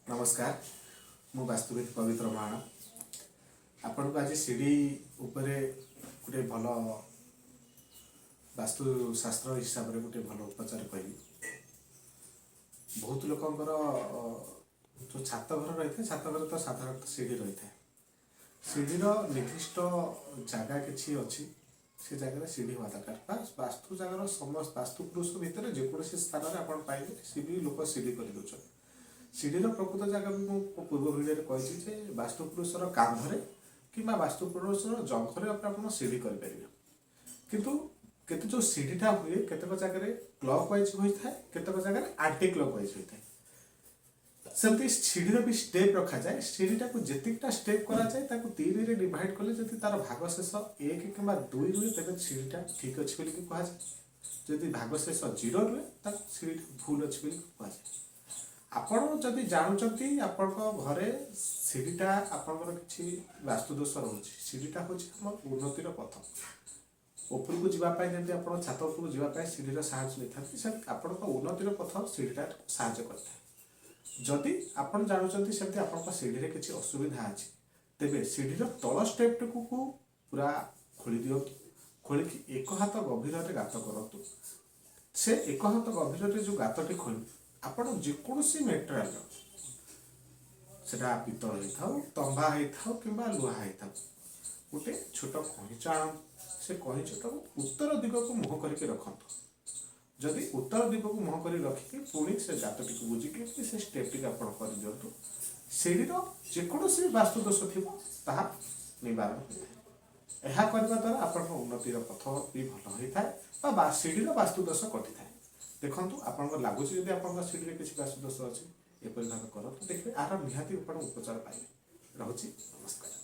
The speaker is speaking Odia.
ନମସ୍କାର, ମୁଁ ବାସ୍ତୁବିଦ ପବିତ୍ର ମହାଣା। ଆପଣଙ୍କୁ ଆଜି ସିଡ଼ି ଉପରେ ଗୋଟେ ଭଲ ବାସ୍ତୁଶାସ୍ତ୍ର ହିସାବରେ ଗୋଟେ ଭଲ ଉପଚାର କହିବି। ବହୁତ ଲୋକଙ୍କର ଯେଉଁ ଛାତ ଘର ରହିଥାଏ, ଛାତ ଘରେ ତ ସାଧାରଣତଃ ସିଡ଼ି ରହିଥାଏ। ସିଡ଼ିର ନିର୍ଦ୍ଦିଷ୍ଟ ଜାଗା କିଛି ଅଛି, ସେ ଜାଗାରେ ସିଡ଼ି ହେବା ଦରକାର ବା ବାସ୍ତୁ ଜାଗାର ସମସ୍ତ ବାସ୍ତୁ ପୁରୁଷ ଭିତରେ ଯେକୌଣସି ସ୍ଥାନରେ ଆପଣ ପାଇବେ, ସିଡ଼ି ଲୋକ ସିଡ଼ି କରିଦେଉଛନ୍ତି। ସିଡ଼ିର ପ୍ରକୃତ ଜାଗା ବି ମୁଁ ପୂର୍ବ ଭିଡ଼ିଓରେ କହିଛି ଯେ ବାସ୍ତୁ ପୁରୁଷର କାନ୍ଧରେ କିମ୍ବା ବାସ୍ତୁ ପୁରୁଷର ଜଙ୍ଘରେ ଆପଣ ସିଡ଼ି କରିପାରିବେ। କିନ୍ତୁ କେତେ ଯେଉଁ ସିଡ଼ିଟା ହୁଏ, କେତେକ ଜାଗାରେ କ୍ଲକ୍ ୱାଇଜ୍ ହୋଇଥାଏ, କେତେକ ଜାଗାରେ ଆଣ୍ଟି କ୍ଲକ୍ ୱାଇଜ୍ ହୋଇଥାଏ। ସେମିତି ସିଡ଼ିର ବି ଷ୍ଟେପ୍ ରଖାଯାଏ। ସିଡ଼ିଟାକୁ ଯେତିକିଟା ଷ୍ଟେପ୍ କରାଯାଏ, ତାକୁ ତିନିରେ ଡିଭାଇଡ୍ କଲେ ଯଦି ତାର ଭାଗଶେଷ 1 କିମ୍ବା 2 ରୁହେ, ତେବେ ସିଡ଼ିଟା ଠିକ୍ ଅଛି ବୋଲିକି କୁହାଯାଏ। ଯଦି ଭାଗଶେଷ 0 ରୁହେ, ତାକୁ ସିଡ଼ିଟା ଭୁଲ ଅଛି ବୋଲି କୁହାଯାଏ। ଆପଣ ଯଦି ଜାଣୁଛନ୍ତି ଆପଣଙ୍କ ଘରେ ସିଡ଼ିଟା ଆପଣଙ୍କର କିଛି ବାସ୍ତୁଦୋଷ ରହୁଛି, ସିଡ଼ିଟା ହେଉଛି ଆମ ଉନ୍ନତିର ପଥ। ଉପରକୁ ଯିବା ପାଇଁ ଯେମିତି ଆପଣ ଛାତ ଉପରକୁ ଯିବା ପାଇଁ ସିଡ଼ିର ସାହାଯ୍ୟ ନେଇଥାନ୍ତି, ସେମିତି ଆପଣଙ୍କ ଉନ୍ନତିର ପଥ ସିଡ଼ିଟା ସାହାଯ୍ୟ କରିଥାଏ। ଯଦି ଆପଣ ଜାଣୁଛନ୍ତି ସେମିତି ଆପଣଙ୍କ ସିଡ଼ିରେ କିଛି ଅସୁବିଧା ଅଛି, ତେବେ ସିଡ଼ିର ତଳ ଷ୍ଟେପ୍ଟିକୁ ପୁରା ଖୋଳି ଦିଅନ୍ତୁ। ଖୋଳିକି ଏକ ହାତ ଗଭୀରରେ ଗାତ କରନ୍ତୁ। ସେ ଏକ ହାତ ଗଭୀରରେ ଯେଉଁ ଗାତଟି ଖୋଳିବେ, ଆପଣ ଯେକୌଣସି ମେଟେରିଆଲର, ସେଟା ପିତ୍ତଳ ହେଇଥାଉ, ତମ୍ବା ହେଇଥାଉ କିମ୍ବା ଲୁହା ହେଇଥାଉ, ଗୋଟେ ଛୋଟ କଇଁଚ ଆଣନ୍ତୁ। ସେ କଇଁଚଟାକୁ ଉତ୍ତର ଦିଗକୁ ମୁହଁ କରିକି ରଖନ୍ତୁ। ଯଦି ଉତ୍ତର ଦିଗକୁ ମୁହଁ କରି ରଖିକି ପୁଣି ସେ ଗାତଟିକୁ ବୁଜିକି ସେ ଷ୍ଟେପ୍ଟିକୁ ଆପଣ କରିଦିଅନ୍ତୁ, ସିଡ଼ିର ଯେକୌଣସି ବି ବାସ୍ତୁଦୋଷ ଥିବ, ତାହା ନିବାରଣ ହୋଇଥାଏ। ଏହା କରିବା ଦ୍ୱାରା ଆପଣଙ୍କ ଉନ୍ନତିର ପଥ ବି ଭଲ ହୋଇଥାଏ ବା ସିଡ଼ିର ବାସ୍ତୁଦୋଷ କଟିଥାଏ। ଦେଖନ୍ତୁ, ଆପଣଙ୍କ ଲାଗୁଛି ଯଦି ଆପଣଙ୍କ ସିଡ଼ିରେ କିଛି ବାସ୍ତୁଦୋଷ ଅଛି, ଏପରି ଭାବେ କରନ୍ତୁ, ଦେଖିବେ ଆର ନିହାତି ଆପଣ ଉପଚାର ପାଇବେ। ରହୁଛି, ନମସ୍କାର।